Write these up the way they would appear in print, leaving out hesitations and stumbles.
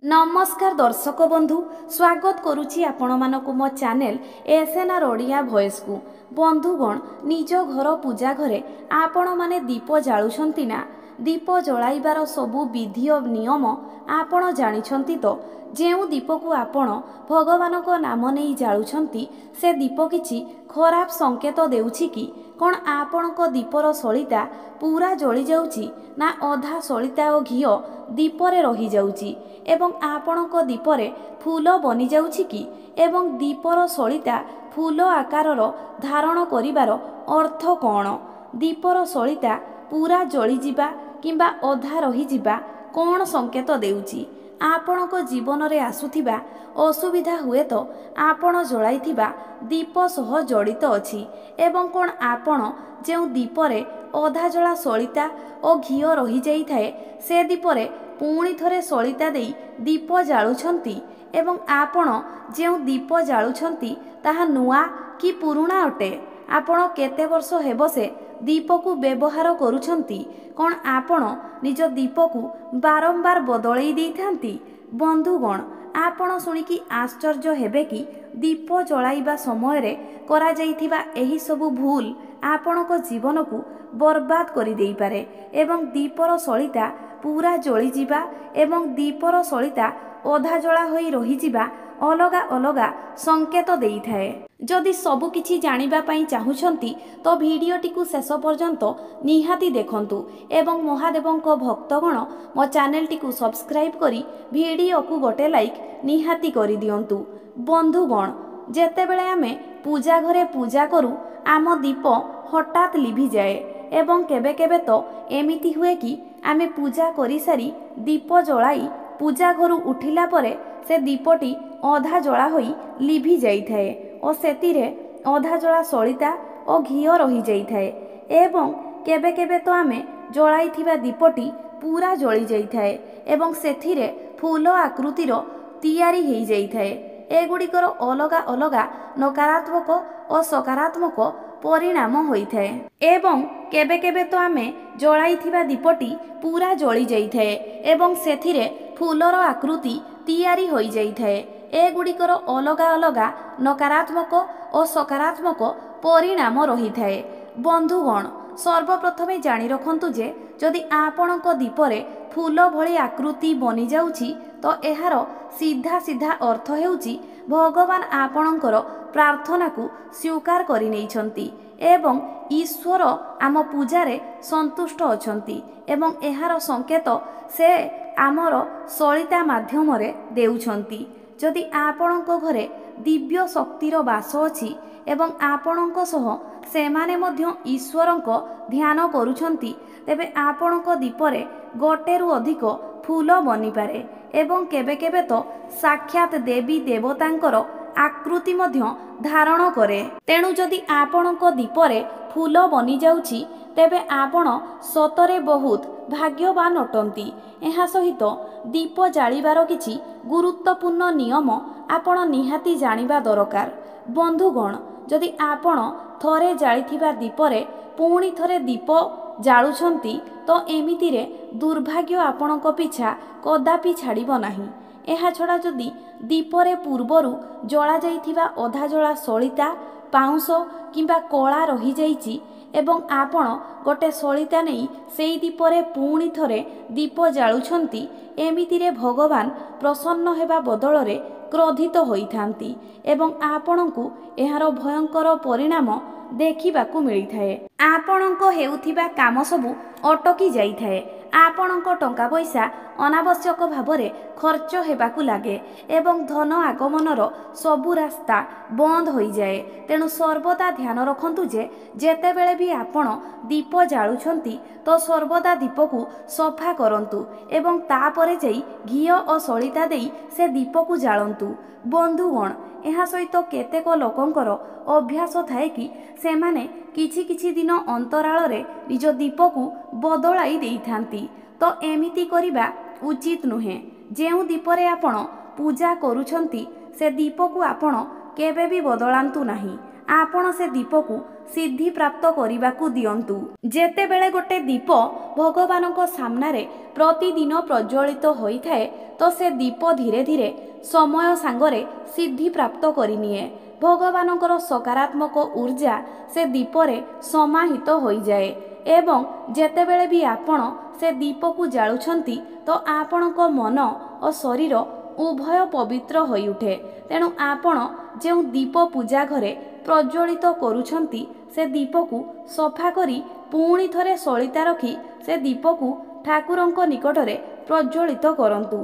ନମସ୍କାର ଦର୍ଶକ ବନ୍ଧୁ, ସ୍ୱାଗତ କରୁଛି ଆପଣମାନଙ୍କୁ ମୋ ଚ୍ୟାନେଲ ଏସ୍ଏନ୍ଆର୍ ଓଡ଼ିଆ ଭଏସ୍କୁ। ବନ୍ଧୁଗଣ, ନିଜ ଘର ପୂଜା ଘରେ ଆପଣମାନେ ଦୀପ ଜାଳୁଛନ୍ତି ନା? ଦୀପ ଜଳାଇବାର ସବୁ ବିଧି ଓ ନିୟମ ଆପଣ ଜାଣିଛନ୍ତି ତ? ଯେଉଁ ଦୀପକୁ ଆପଣ ଭଗବାନଙ୍କ ନାମ ନେଇ ଜାଳୁଛନ୍ତି, ସେ ଦୀପ କିଛି ଖରାପ ସଂକେତ ଦେଉଛି କି? କ'ଣ ଆପଣଙ୍କ ଦୀପର ସଳିତା ପୁରା ଜଳିଯାଉଛି ନା ଅଧା ସଳିତା ଓ ଘିଅ ଦୀପରେ ରହିଯାଉଛି? ଏବଂ ଆପଣଙ୍କ ଦୀପରେ ଫୁଲ ବନିଯାଉଛି କି? ଏବଂ ଦୀପର ସଳିତା ଫୁଲ ଆକାରର ଧାରଣ କରିବାର ଅର୍ଥ କ'ଣ? ଦୀପର ସଳିତା ପୁରା ଜଳିଯିବା କିମ୍ବା ଅଧା ରହିଯିବା କ'ଣ ସଂକେତ ଦେଉଛି? ଆପଣଙ୍କ ଜୀବନରେ ଆସୁଥିବା ଅସୁବିଧା ହୁଏତ ଆପଣ ଜଳାଇଥିବା ଦୀପ ସହ ଜଡ଼ିତ ଅଛି। ଏବଂ କ'ଣ ଆପଣ ଯେଉଁ ଦୀପରେ ଅଧା ଜଳା ସଳିତା ଓ ଘିଅ ରହିଯାଇଥାଏ, ସେ ଦୀପରେ ପୁଣି ଥରେ ସଳିତା ଦେଇ ଦୀପ ଜାଳୁଛନ୍ତି? ଏବଂ ଆପଣ ଯେଉଁ ଦୀପ ଜାଳୁଛନ୍ତି ତାହା ନୂଆ କି ପୁରୁଣା ଅଟେ? ଆପଣ କେତେ ବର୍ଷ ହେବ ସେ ଦୀପକୁ ବ୍ୟବହାର କରୁଛନ୍ତି? କ'ଣ ଆପଣ ନିଜ ଦୀପକୁ ବାରମ୍ବାର ବଦଳେଇ ଦେଇଥାନ୍ତି? ବନ୍ଧୁଗଣ, ଆପଣ ଶୁଣିକି ଆଶ୍ଚର୍ଯ୍ୟ ହେବେ କି ଦୀପ ଜଳାଇବା ସମୟରେ କରାଯାଇଥିବା ଏହିସବୁ ଭୁଲ ଆପଣଙ୍କ ଜୀବନକୁ ବର୍ବାଦ କରିଦେଇପାରେ। ଏବଂ ଦୀପର ସଳିତା ପୁରା ଜଳିଯିବା ଏବଂ ଦୀପର ସଳିତା ଅଧା ଜଳା ହୋଇ ରହିଯିବା ଅଲଗା ଅଲଗା ସଂକେତ ଦେଇଥାଏ। ଯଦି ସବୁ କିଛି ଜାଣିବା ପାଇଁ ଚାହୁଁଛନ୍ତି ତ ଭିଡ଼ିଓଟିକୁ ଶେଷ ପର୍ଯ୍ୟନ୍ତ ନିହାତି ଦେଖନ୍ତୁ ଏବଂ ମହାଦେବଙ୍କ ଭକ୍ତଗଣ ମୋ ଚ୍ୟାନେଲଟିକୁ ସବସ୍କ୍ରାଇବ୍ କରି ଭିଡ଼ିଓକୁ ଗୋଟେ ଲାଇକ୍ ନିହାତି କରିଦିଅନ୍ତୁ। ବନ୍ଧୁଗଣ, ଯେତେବେଳେ ଆମେ ପୂଜା ଘରେ ପୂଜା କରୁ, ଆମ ଦୀପ ହଠାତ୍ ଲିଭିଯାଏ ଏବଂ କେବେ କେବେ ତ ଏମିତି ହୁଏ କି ଆମେ ପୂଜା କରିସାରି ଦୀପ ଜଳାଇ ପୂଜା ଘରୁ ଉଠିଲା ପରେ ସେ ଦୀପଟି ଅଧା ଜଳା ହୋଇ ଲିଭି ଯାଇଥାଏ ଓ ସେଥିରେ ଅଧା ଜଳା ସଳିତା ଓ ଘିଅ ରହିଯାଇଥାଏ। ଏବଂ କେବେ କେବେ ତ ଆମେ ଜଳାଇଥିବା ଦୀପଟି ପୁରା ଜଳି ଯାଇଥାଏ ଏବଂ ସେଥିରେ ଫୁଲ ଆକୃତିର ତିଆରି ହେଇଯାଇଥାଏ। ଏଗୁଡ଼ିକର ଅଲଗା ଅଲଗା ନକାରାତ୍ମକ ଓ ସକାରାତ୍ମକ ପରିଣାମ ହୋଇଥାଏ। ଏବଂ କେବେ କେବେ ତ ଆମେ ଜଳାଇଥିବା ଦୀପଟି ପୁରା ଜଳି ଯାଇଥାଏ ଏବଂ ସେଥିରେ ଫୁଲର ଆକୃତି ତିଆରି ହୋଇଯାଇଥାଏ। ଏଗୁଡ଼ିକର ଅଲଗା ଅଲଗା ନକାରାତ୍ମକ ଓ ସକାରାତ୍ମକ ପରିଣାମ ରହିଥାଏ। ବନ୍ଧୁଗଣ, ସର୍ବପ୍ରଥମେ ଜାଣି ରଖନ୍ତୁ ଯେ ଯଦି ଆପଣଙ୍କ ଦୀପରେ ଫୁଲ ଭଳି ଆକୃତି ବନିଯାଉଛି, ତ ଏହାର ସିଧା ସିଧା ଅର୍ଥ ହେଉଛି ଭଗବାନ ଆପଣଙ୍କର ପ୍ରାର୍ଥନାକୁ ସ୍ୱୀକାର କରିନେଇଛନ୍ତି ଏବଂ ଈଶ୍ୱର ଆମ ପୂଜାରେ ସନ୍ତୁଷ୍ଟ ଅଛନ୍ତି ଏବଂ ଏହାର ସଂକେତ ସେ ଆମର ସଳିତା ମାଧ୍ୟମରେ ଦେଉଛନ୍ତି। ଯଦି ଆପଣଙ୍କ ଘରେ ଦିବ୍ୟ ଶକ୍ତିର ବାସ ଅଛି ଏବଂ ଆପଣଙ୍କ ସହ ସେମାନେ ମଧ୍ୟ ଈଶ୍ୱରଙ୍କ ଧ୍ୟାନ କରୁଛନ୍ତି, ତେବେ ଆପଣଙ୍କ ଦୀପରେ ଗୋଟେରୁ ଅଧିକ ଫୁଲ ବନିପାରେ ଏବଂ କେବେ କେବେ ତ ସାକ୍ଷାତ ଦେବୀ ଦେବତାଙ୍କର ଆକୃତି ମଧ୍ୟ ଧାରଣ କରେ। ତେଣୁ ଯଦି ଆପଣଙ୍କ ଦୀପରେ ଫୁଲ ବନିଯାଉଛି, ତେବେ ଆପଣ ସତରେ ବହୁତ ଭାଗ୍ୟବାନ ଅଟନ୍ତି। ଏହା ସହିତ ଦୀପ ଜାଳିବାର କିଛି ଗୁରୁତ୍ୱପୂର୍ଣ୍ଣ ନିୟମ ଆପଣ ନିହାତି ଜାଣିବା ଦରକାର। ବନ୍ଧୁଗଣ, ଯଦି ଆପଣ ଥରେ ଜାଳିଥିବା ଦୀପରେ ପୁଣି ଥରେ ଦୀପ ଜାଳୁଛନ୍ତି, ତ ଏମିତିରେ ଦୁର୍ଭାଗ୍ୟ ଆପଣଙ୍କ ପିଛା କଦାପି ଛାଡ଼ିବ ନାହିଁ। ଏହାଛଡ଼ା ଯଦି ଦୀପରେ ପୂର୍ବରୁ ଜଳାଯାଇଥିବା ଅଧା ଜଳା ସଳିତା, ପାଉଁଶ କିମ୍ବା କଳା ରହିଯାଇଛି ଏବଂ ଆପଣ ଗୋଟେ ସଳିତା ନେଇ ସେଇ ଦୀପରେ ପୁଣି ଥରେ ଦୀପ ଜାଳୁଛନ୍ତି, ଏମିତିରେ ଭଗବାନ ପ୍ରସନ୍ନ ହେବା ବଦଳରେ କ୍ରୋଧିତ ହୋଇଥାନ୍ତି ଏବଂ ଆପଣଙ୍କୁ ଏହାର ଭୟଙ୍କର ପରିଣାମ ଦେଖିବାକୁ ମିଳିଥାଏ। ଆପଣଙ୍କ ହେଉଥିବା କାମ ସବୁ ଅଟକି ଯାଇଥାଏ, ଆପଣଙ୍କ ଟଙ୍କା ପଇସା ଅନାବଶ୍ୟକ ଭାବରେ ଖର୍ଚ୍ଚ ହେବାକୁ ଲାଗେ ଏବଂ ଧନ ଆଗମନର ସବୁ ରାସ୍ତା ବନ୍ଦ ହୋଇଯାଏ। ତେଣୁ ସର୍ବଦା ଧ୍ୟାନ ରଖନ୍ତୁ ଯେ ଯେତେବେଳେ ବି ଆପଣ ଦୀପ ଜାଳୁଛନ୍ତି, ତ ସର୍ବଦା ଦୀପକୁ ସଫା କରନ୍ତୁ ଏବଂ ତାପରେ ଯାଇ ଘିଅ ଓ ସଳିତା ଦେଇ ସେ ଦୀପକୁ ଜାଳନ୍ତୁ। ବନ୍ଧୁଗଣ, ଏହା ସହିତ କେତେକ ଲୋକଙ୍କର ଅଭ୍ୟାସ ଥାଏ କି ସେମାନେ କିଛି କିଛି ଦିନ ଅନ୍ତରାଳରେ ନିଜ ଦୀପକୁ ବଦଳାଇ ଦେଇଥାନ୍ତି। ତ ଏମିତି କରିବା ଉଚିତ ନୁହେଁ। ଯେଉଁ ଦୀପରେ ଆପଣ ପୂଜା କରୁଛନ୍ତି, ସେ ଦୀପକୁ ଆପଣ କେବେ ବି ବଦଳାନ୍ତୁ ନାହିଁ। ଆପଣ ସେ ଦୀପକୁ ସିଦ୍ଧି ପ୍ରାପ୍ତ କରିବାକୁ ଦିଅନ୍ତୁ। ଯେତେବେଳେ ଗୋଟେ ଦୀପ ଭଗବାନଙ୍କ ସାମ୍ନାରେ ପ୍ରତିଦିନ ପ୍ରଜ୍ୱଳିତ ହୋଇଥାଏ, ତ ସେ ଦୀପ ଧୀରେ ଧୀରେ ସମୟ ସାଙ୍ଗରେ ସିଦ୍ଧି ପ୍ରାପ୍ତ କରିନିଏ। ଭଗବାନଙ୍କର ସକାରାତ୍ମକ ଉର୍ଜା ସେ ଦୀପରେ ସମାହିତ ହୋଇଯାଏ ଏବଂ ଯେତେବେଳେ ବି ଆପଣ ସେ ଦୀପକୁ ଜାଳୁଛନ୍ତି, ତ ଆପଣଙ୍କ ମନ ଓ ଶରୀର ଉଭୟ ପବିତ୍ର ହୋଇଉଠେ। ତେଣୁ ଆପଣ ଯେଉଁ ଦୀପ ପୂଜା ଘରେ ପ୍ରଜ୍ୱଳିତ କରୁଛନ୍ତି, ସେ ଦୀପକୁ ସଫା କରି ପୁଣି ଥରେ ସଳିତା ରଖି ସେ ଦୀପକୁ ଠାକୁରଙ୍କ ନିକଟରେ ପ୍ରଜ୍ୱଳିତ କରନ୍ତୁ।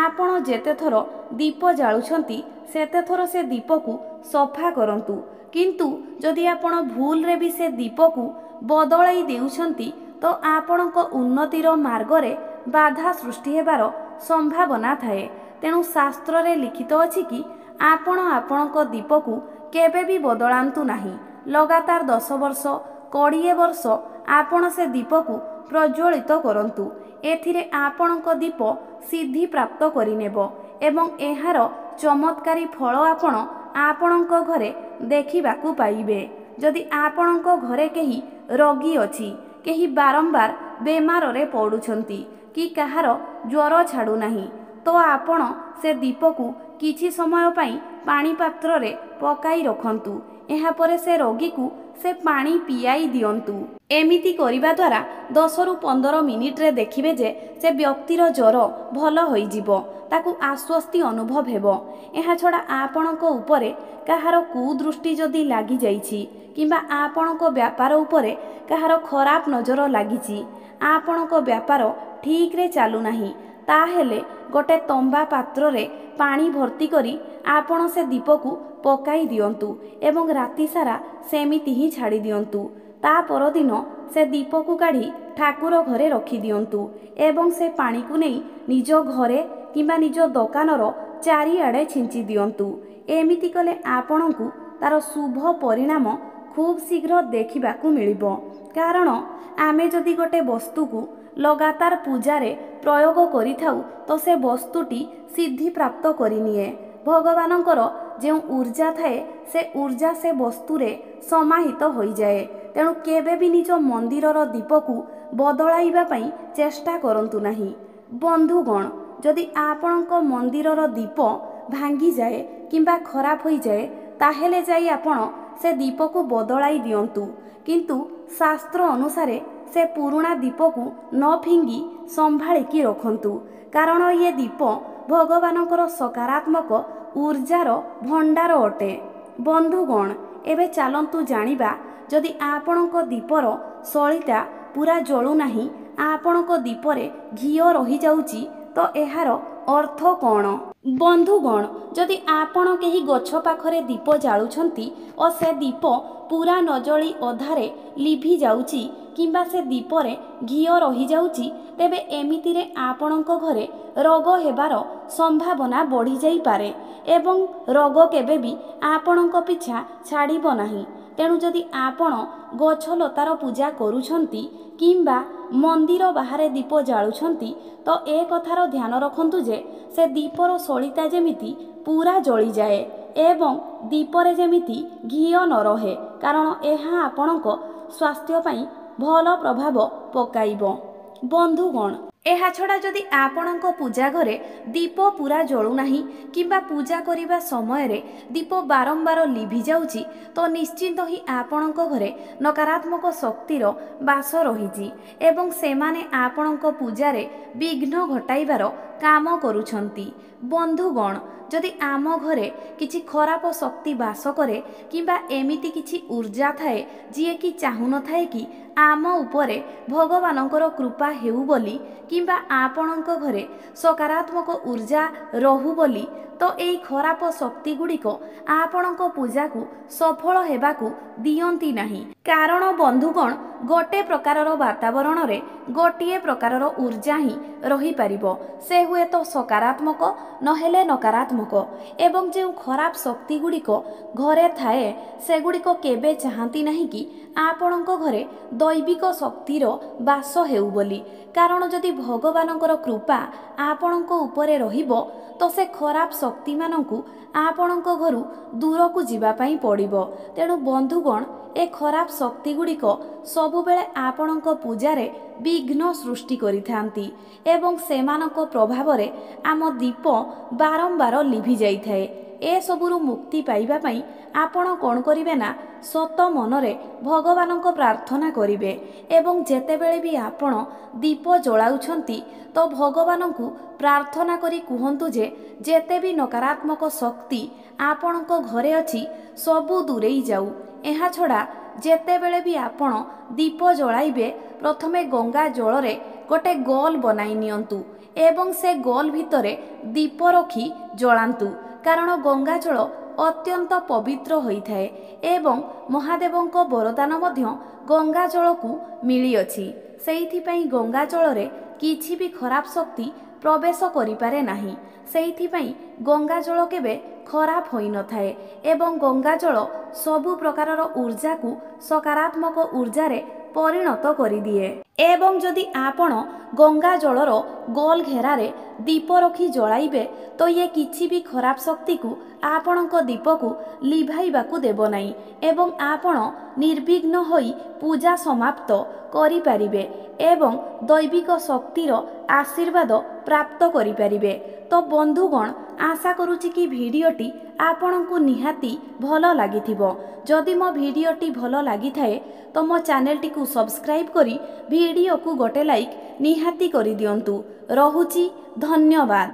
ଆପଣ ଯେତେଥର ଦୀପ ଜାଳୁଛନ୍ତି, ସେତେଥର ସେ ଦୀପକୁ ସଫା କରନ୍ତୁ। କିନ୍ତୁ ଯଦି ଆପଣ ଭୁଲରେ ବି ସେ ଦୀପକୁ ବଦଳାଇ ଦେଉଛନ୍ତି, ତ ଆପଣଙ୍କ ଉନ୍ନତିର ମାର୍ଗରେ ବାଧା ସୃଷ୍ଟି ହେବାର ସମ୍ଭାବନା ଥାଏ। ତେଣୁ ଶାସ୍ତ୍ରରେ ଲିଖିତ ଅଛି କି ଆପଣ ଆପଣଙ୍କ ଦୀପକୁ କେବେ ବି ବଦଳାନ୍ତୁ ନାହିଁ। ଲଗାତାର 10 ବର୍ଷ, 20 ବର୍ଷ ଆପଣ ସେ ଦୀପକୁ ପ୍ରଜ୍ୱଳିତ କରନ୍ତୁ। ଏଥିରେ ଆପଣଙ୍କ ଦୀପ ସିଦ୍ଧି ପ୍ରାପ୍ତ କରିନେବ ଏବଂ ଏହାର ଚମତ୍କାରୀ ଫଳ ଆପଣ ଆପଣଙ୍କ ଘରେ ଦେଖିବାକୁ ପାଇବେ। ଯଦି ଆପଣଙ୍କ ଘରେ କେହି ରୋଗୀ ଅଛି, କେହି ବାରମ୍ବାର ବେମାରରେ ପଡ଼ୁଛନ୍ତି କି କାହାର ଜ୍ୱର ଛାଡ଼ୁନାହିଁ, ତ ଆପଣ ସେ ଦୀପକୁ କିଛି ସମୟ ପାଇଁ ପାଣି ପାତ୍ରରେ ପକାଇ ରଖନ୍ତୁ। ଏହାପରେ ସେ ରୋଗୀକୁ ସେ ପାଣି ପିଆଇ ଦିଅନ୍ତୁ। ଏମିତି କରିବା ଦ୍ୱାରା 10ରୁ 15 ମିନିଟରେ ଦେଖିବେ ଯେ ସେ ବ୍ୟକ୍ତିର ଜ୍ୱର ଭଲ ହୋଇଯିବ, ତାକୁ ଆଶ୍ୱସ୍ତି ଅନୁଭବ ହେବ। ଏହାଛଡ଼ା ଆପଣଙ୍କ ଉପରେ କାହାର କୁଦୃଷ୍ଟି ଯଦି ଲାଗିଯାଇଛି କିମ୍ବା ଆପଣଙ୍କ ବ୍ୟାପାର ଉପରେ କାହାର ଖରାପ ନଜର ଲାଗିଛି, ଆପଣଙ୍କ ବ୍ୟାପାର ଠିକରେ ଚାଲୁନାହିଁ, ତାହେଲେ ଗୋଟେ ତମ୍ବା ପାତ୍ରରେ ପାଣି ଭର୍ତ୍ତି କରି ଆପଣ ସେ ଦୀପକୁ ପକାଇ ଦିଅନ୍ତୁ ଏବଂ ରାତି ସାରା ସେମିତି ହିଁ ଛାଡ଼ି ଦିଅନ୍ତୁ। ତା ପରଦିନ ସେ ଦୀପକୁ କାଢ଼ି ଠାକୁର ଘରେ ରଖିଦିଅନ୍ତୁ ଏବଂ ସେ ପାଣିକୁ ନେଇ ନିଜ ଘରେ କିମ୍ବା ନିଜ ଦୋକାନର ଚାରିଆଡ଼େ ଛିଞ୍ଚି ଦିଅନ୍ତୁ। ଏମିତି କଲେ ଆପଣଙ୍କୁ ତାର ଶୁଭ ପରିଣାମ ଖୁବ୍ ଶୀଘ୍ର ଦେଖିବାକୁ ମିଳିବ। କାରଣ ଆମେ ଯଦି ଗୋଟେ ବସ୍ତୁକୁ ଲଗାତାର ପୂଜାରେ ପ୍ରୟୋଗ କରିଥାଉ, ତ ସେ ବସ୍ତୁଟି ସିଦ୍ଧି ପ୍ରାପ୍ତ କରିନିଏ। ଭଗବାନଙ୍କର ଯେଉଁ ଉର୍ଜା ଥାଏ, ସେ ଉର୍ଜା ସେ ବସ୍ତୁରେ ସମାହିତ ହୋଇଯାଏ। ତେଣୁ କେବେ ବି ନିଜ ମନ୍ଦିରର ଦୀପକୁ ବଦଳାଇବା ପାଇଁ ଚେଷ୍ଟା କରନ୍ତୁ ନାହିଁ। ବନ୍ଧୁଗଣ, ଯଦି ଆପଣଙ୍କ ମନ୍ଦିରର ଦୀପ ଭାଙ୍ଗିଯାଏ କିମ୍ବା ଖରାପ ହୋଇଯାଏ, ତାହେଲେ ଯାଇ ଆପଣ ସେ ଦୀପକୁ ବଦଳାଇ ଦିଅନ୍ତୁ। କିନ୍ତୁ ଶାସ୍ତ୍ର ଅନୁସାରେ ସେ ପୁରୁଣା ଦୀପକୁ ନ ଫିଙ୍ଗି ସମ୍ଭାଳିକି ରଖନ୍ତୁ, କାରଣ ଇଏ ଦୀପ ଭଗବାନଙ୍କର ସକାରାତ୍ମକ ଉର୍ଜାର ଭଣ୍ଡାର ଅଟେ। ବନ୍ଧୁଗଣ, ଏବେ ଚାଲନ୍ତୁ ଜାଣିବା, ଯଦି ଆପଣଙ୍କ ଦୀପର ସଳିତା ପୁରା ଜଳୁନାହିଁ, ଆପଣଙ୍କ ଦୀପରେ ଘିଅ ରହିଯାଉଛି, ତ ଏହାର ଅର୍ଥ କ'ଣ? ବନ୍ଧୁଗଣ, ଯଦି ଆପଣ କେହି ଗଛ ପାଖରେ ଦୀପ ଜାଳୁଛନ୍ତି ଓ ସେ ଦୀପ ପୁରା ନ ଜଳି ଅଧାରେ ଲିଭି ଯାଉଛି କିମ୍ବା ସେ ଦୀପରେ ଘିଅ ରହିଯାଉଛି, ତେବେ ଏମିତିରେ ଆପଣଙ୍କ ଘରେ ରୋଗ ହେବାର ସମ୍ଭାବନା ବଢ଼ିଯାଇପାରେ ଏବଂ ରୋଗ କେବେ ବି ଆପଣଙ୍କ ପିଛା ଛାଡ଼ିବ ନାହିଁ। ତେଣୁ ଯଦି ଆପଣ ଗଛଲତାର ପୂଜା କରୁଛନ୍ତି କିମ୍ବା ମନ୍ଦିର ବାହାରେ ଦୀପ ଜାଳୁଛନ୍ତି, ତ ଏ କଥାର ଧ୍ୟାନ ରଖନ୍ତୁ ଯେ ସେ ଦୀପର ସଳିତା ଯେମିତି ପୁରା ଜଳିଯାଏ ଏବଂ ଦୀପରେ ଯେମିତି ଘିଅ ନ ରହେ, କାରଣ ଏହା ଆପଣଙ୍କ ସ୍ୱାସ୍ଥ୍ୟ ପାଇଁ ଭଲ ପ୍ରଭାବ ପକାଇବ। ବନ୍ଧୁଗଣ, ଏହାଛଡ଼ା ଯଦି ଆପଣଙ୍କ ପୂଜା ଘରେ ଦୀପ ପୁରା ଜଳୁନାହିଁ କିମ୍ବା ପୂଜା କରିବା ସମୟରେ ଦୀପ ବାରମ୍ବାର ଲିଭି ଯାଉଛି, ତ ନିଶ୍ଚିନ୍ତ ହିଁ ଆପଣଙ୍କ ଘରେ ନକାରାତ୍ମକ ଶକ୍ତିର ବାସ ରହିଛି ଏବଂ ସେମାନେ ଆପଣଙ୍କ ପୂଜାରେ ବିଘ୍ନ ଘଟାଇବାର କାମ କରୁଛନ୍ତି। ବନ୍ଧୁଗଣ, ଯଦି ଆମ ଘରେ କିଛି ଖରାପ ଶକ୍ତି ବାସ କରେ କିମ୍ବା ଏମିତି କିଛି ଉର୍ଜା ଥାଏ ଯିଏକି ଚାହୁଁନଥାଏ କି ଆମ ଉପରେ ଭଗବାନଙ୍କର କୃପା ହେଉ ବୋଲି କିମ୍ବା ଆପଣଙ୍କ ଘରେ ସକାରାତ୍ମକ ଉର୍ଜା ରହୁ ବୋଲି, ତ ଏଇ ଖରାପ ଶକ୍ତି ଗୁଡ଼ିକ ଆପଣଙ୍କ ପୂଜାକୁ ସଫଳ ହେବାକୁ ଦିଅନ୍ତି ନାହିଁ। କାରଣ ବନ୍ଧୁଗଣ, ଗୋଟେ ପ୍ରକାରର ବାତାବରଣରେ ଗୋଟିଏ ପ୍ରକାରର ଉର୍ଜା ହିଁ ରହିପାରିବ, ସେ ହୁଏତ ସକାରାତ୍ମକ ନହେଲେ ନକାରାତ୍ମକ। ଏବଂ ଯେଉଁ ଖରାପ ଶକ୍ତି ଗୁଡ଼ିକ ଘରେ ଥାଏ, ସେଗୁଡ଼ିକ କେବେ ଚାହାନ୍ତି ନାହିଁ କି ଆପଣଙ୍କ ଘରେ ଦୈବିକ ଶକ୍ତିର ବାସ ହେଉ ବୋଲି। କାରଣ ଯଦି ଭଗବାନଙ୍କର କୃପା ଆପଣଙ୍କ ଉପରେ ରହିବ, ତ ସେ ଖରାପ ଶକ୍ତିମାନଙ୍କୁ ଆପଣଙ୍କ ଘରୁ ଦୂରକୁ ଯିବା ପାଇଁ ପଡ଼ିବ। ତେଣୁ ବନ୍ଧୁଗଣ, ଏ ଖରାପ ଶକ୍ତି ଗୁଡ଼ିକ ସବୁବେଳେ ଆପଣଙ୍କ ପୂଜାରେ ବିଘ୍ନ ସୃଷ୍ଟି କରିଥାନ୍ତି ଏବଂ ସେମାନଙ୍କ ପ୍ରଭାବରେ ଆମ ଦୀପ ବାରମ୍ବାର ଲିଭି ଯାଇଥାଏ। ଏସବୁରୁ ମୁକ୍ତି ପାଇବା ପାଇଁ ଆପଣ କ'ଣ କରିବେ ନା, ସତ ମନରେ ଭଗବାନଙ୍କ ପ୍ରାର୍ଥନା କରିବେ ଏବଂ ଯେତେବେଳେ ବି ଆପଣ ଦୀପ ଜଳାଉଛନ୍ତି ତ ଭଗବାନଙ୍କୁ ପ୍ରାର୍ଥନା କରି କୁହନ୍ତୁ ଯେ ଯେତେ ବି ନକାରାତ୍ମକ ଶକ୍ତି ଆପଣଙ୍କ ଘରେ ଅଛି ସବୁ ଦୂରେଇ ଯାଉ। ଏହାଛଡ଼ା ଯେତେବେଳେ ବି ଆପଣ ଦୀପ ଜଳାଇବେ, ପ୍ରଥମେ ଗଙ୍ଗା ଜଳରେ ଗୋଟେ ଗୋଲ ବନାଇ ନିଅନ୍ତୁ ଏବଂ ସେ ଗୋଲ ଭିତରେ ଦୀପ ରଖି ଜଳାନ୍ତୁ, କାରଣ ଗଙ୍ଗା ଜଳ ଅତ୍ୟନ୍ତ ପବିତ୍ର ହୋଇଥାଏ ଏବଂ ମହାଦେବଙ୍କ ବରଦାନ ମଧ୍ୟ ଗଙ୍ଗା ଜଳକୁ ମିଳିଅଛି। ସେଇଥିପାଇଁ ଗଙ୍ଗା ଜଳରେ କିଛି ବି ଖରାପ ଶକ୍ତି ପ୍ରବେଶ କରିପାରେ ନାହିଁ। ସେଇଥିପାଇଁ ଗଙ୍ଗା ଜଳ କେବେ ଖରାପ ହୋଇନଥାଏ ଏବଂ ଗଙ୍ଗା ଜଳ ସବୁ ପ୍ରକାରର ଉର୍ଜାକୁ ସକାରାତ୍ମକ ଉର୍ଜାରେ ପରିଣତ କରିଦିଏ। ଏବଂ ଯଦି ଆପଣ ଗଙ୍ଗା ଜଳର ଗୋଲ ଘେରାରେ ଦୀପ ରଖି ଜଳାଇବେ, ତ ଇଏ କିଛି ବି ଖରାପ ଶକ୍ତିକୁ ଆପଣଙ୍କ ଦୀପକୁ ଲିଭାଇବାକୁ ଦେବ ନାହିଁ ଏବଂ ଆପଣ ନିର୍ବିଘ୍ନ ହୋଇ ପୂଜା ସମାପ୍ତ କରିପାରିବେ ଏବଂ ଦୈବିକ ଶକ୍ତିର ଆଶୀର୍ବାଦ ପ୍ରାପ୍ତ କରିପାରିବେ। ତ ବନ୍ଧୁଗଣ, ଆଶା କରୁଛି କି ଭିଡ଼ିଓଟି ଆପଣଙ୍କୁ ନିହାତି ଭଲ ଲାଗିଥିବ। ଯଦି ମୋ ଭିଡ଼ିଓଟି ଭଲ ଲାଗିଥାଏ ତ ମୋ ଚ୍ୟାନେଲଟିକୁ ସବସ୍କ୍ରାଇବ୍ କରି ଭିଡ଼ିଓକୁ ଗୋଟେ ଲାଇକ୍ ନିହାତି କରିଦିଅନ୍ତୁ। ରହୁଛି, ଧନ୍ୟବାଦ।